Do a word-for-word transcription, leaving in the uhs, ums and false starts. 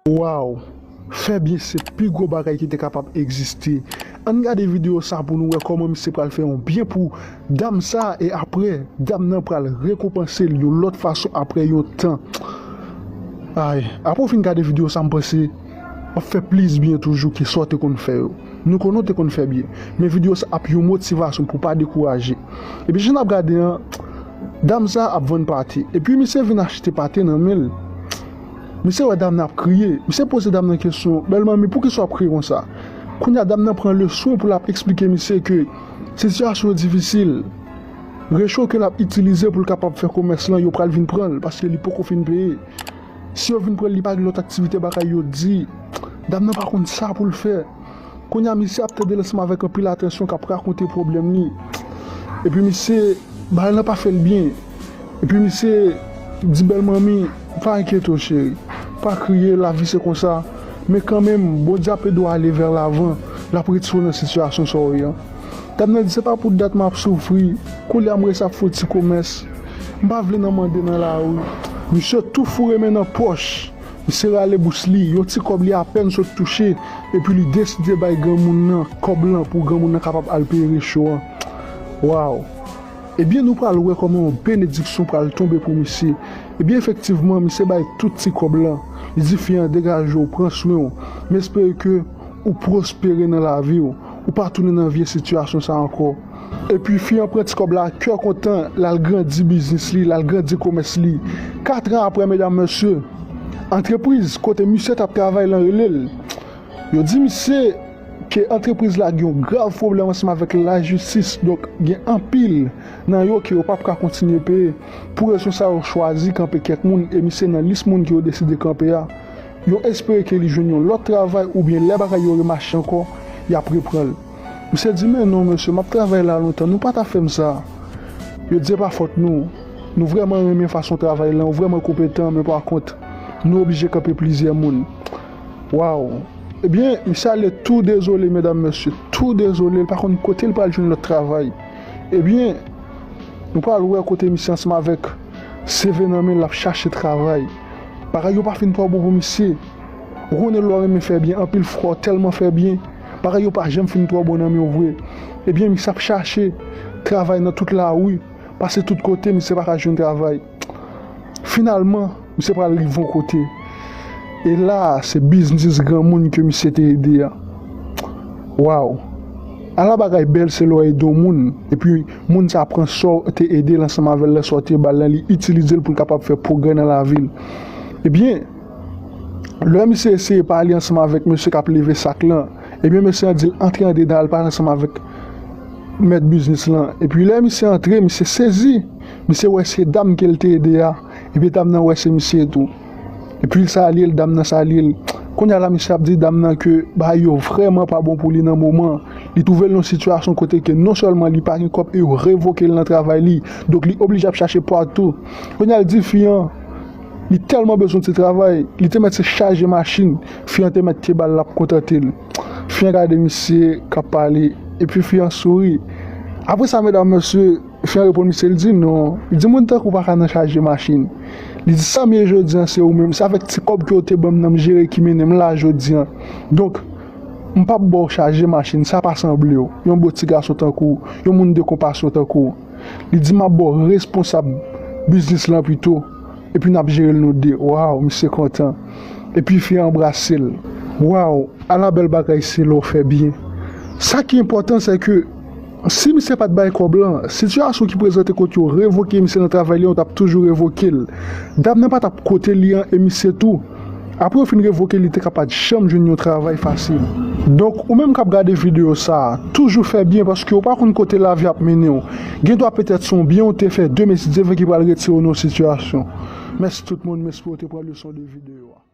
Waw! Fè byen se pi gwo bagay ki te kapab egziste. Ann gade videyo sa pou nou wè kòman misye pral fè yon byen pou dam sa, e apre, dam nan pral rekonpanse l yon lòt fason apre yon tan. Ay, apre w fin gade videyo sa, m panse w ap fè plis byen toujou ke sa w te konn fè yo. Nou konnen w te konn fè byen, men videyo sa ap yon motivasyon pou w pa dekouraje. Epi jan n ap gade an, dam sa ap vann pate. Epi misye vin achte pate nan men l. Misye wè dam nan ap kriye. Misye poze dam nan kesyon, "Bèl manmi, poukisa w ap kriye konsa?" Kounye a, dam nan pran leson pou l ap eksplike misye ke sitiyasyon yo difisil. Recho ke l ap itilize pou l kapab fè komès lan, yo pral vin pran l paske li poko fin peye. Si yo vin pran l, li pa gen lòt aktivite, bagay yo di. Dam nan pa konn sa pou l fè. Kounye a, misye ap tande l ansanm avèk anpil atansyon, k ap rakonte pwoblèm li. Epi misye, bagay lan pa fè l byen. Epi misye di bèl manmi, "Pa enkyete w, cheri. Pa kriye, lavi se konsa. Men kanmenm, Bondye ap ede w ale vè lavan. L ap retire w nan sitiyasyon sa w ye an." Dam nan di, "Se pa pou dat m ap soufri. Koulye a m resi ap fè yon ti komès. M pa vle nan mande nan lari." Misye tou foure men nan pòch. Misye rale bous li, yon ti kòb li apèn sot touche, epi li deside bay granmoun nan kòb lan pou granmoun nan kapab al peye recho an. Waw! Ebyen, nou pral wè kòman yon benediksyon pral tonbe pou misye. Ebyen, efektivman, misye bay tout ti kòb lan. Li di fi an, "Degaje w, pran swen w. M espere ke ou pwospere nan lavi w. Ou pa tounen nan vye sitiyasyon sa ankò." Epi fi an pran ti kòb la, kè kontan, l al grandi biznis li, l al grandi komès li. Katran apre, medam, mesye, antrepriz kote misye t ap travay lan rele l. Yo di misye ke antrepriz la gen yon grav pwoblèm ansanm avèk lajistis, donk gen anpil nan yo ke yo p ap ka kontinye peye. Pou rezon sa, yo chwazi kanpe kèk moun, e misye nan lis moun ke yo deside kanpe a. Yo espere ke li jwenn yon lòt travay oubyen lè bagay yo remache ankò, y ap repran l. Misye di, "Men non, mesye, m ap travay la lontan, nou pa ta fè m sa." Yo di, "E pa fòt nou. Nou vrèman renmen fason w travay lan, ou vrèman konpetan, men pa kont, nou oblije kanpe plizyè moun." Waw! Ebyen, misye ale tou dezole, medam, mesye, tou dezole, l pa konn kote l pral jwenn lòt travay. Ebyen, nou pral wè kote misye ansanm avèk C V nan men l ap chache travay. Bagay yo pa fin twò bon pou misye. Ou konnen lè w renmen fè byen, anpil fwa w tèlman fè byen, bagay yo pa janm fin twò bon nan men w vre. Ebyen, misye ap chache travay nan tout lari, pase tout kote, misye pa ka jwenn travay. Finalman, misye pral rive yon kote. E la, se biznis granmoun ke misye te ede a. Waw! Ala bagay bèl se lè w ede yon moun, epi moun sa a pran sa w te ede l ansanm avè l, lè sa w te ba l lan, li itilize l pou l kapab fè pwogrè nan lavi l. Ebyen, lè misye eseye pale ansanm avèk mesye k ap leve sak lan, ebyen, mesye an di l antre andedan, al pale ansanm avèk mèt biznis lan. Epi lè misye antre, misye sezi. Misye wè se dam ke l te ede a. Epi dam nan wè se misye tou. Epi l salye l, dam nan salye l. Kounye a la, misye ap di dam nan ke bagay yo vrèman pa bon pou li nan moman. Li twouve l nan yon sitiyasyon kote ke non sèlman li pa gen kòb e yo revoke l nan travay li. Donk, li oblije ap chache patou. Kounye a, l di fi an, li tèlman bezwen ti travay, li te mèt se chaje machin. Fi an te mèt te ba l, l ap kontante l. Fi an gade misye k ap pale, epi fi an souri. Apre sa, medam, mesye, fi an reponn misye, li di, "Non." Li di, "Moun tankou w pa ka nan chaje machin." Li di, "Sa m ye jodi an, se ou menm. Se avèk ti kòb ke w te ban m nan m jere ki mennen m la jodi an. Donk, m p ap ba w chaje machin, sa pa sanble w. Yon bon ti gason tankou w, yon moun de konpasyon tankou w." Li di, "M ap ba w responsab biznis lan pito, epi n ap jere l nou de." Waw, misye kontan. Epi fi an anbrase l. Waw, ala bèl bagay se lè w fè byen. Sa ki enpòtan, se ke si misye pa t bay kòb lan, sitiyasyon ki prezante kote yo revoke misye nan travay li an, yo t ap toujou revoke l. Dam nan pa t ap kote li an e misye tou. Apre yo fin revoke l, li te ka pa t janm jwenn yon travay fasil. Donk, ou menm k ap gade videyo sa a, toujou fè byen paske ou pa konn kote lavi ap mennen w. Gendwa petèt se yon byen ou te fè, demen si Dye vle ki pral retire w nan yon sitiyasyon. Mèsi tout moun, m espere w te pran leson de videyo a.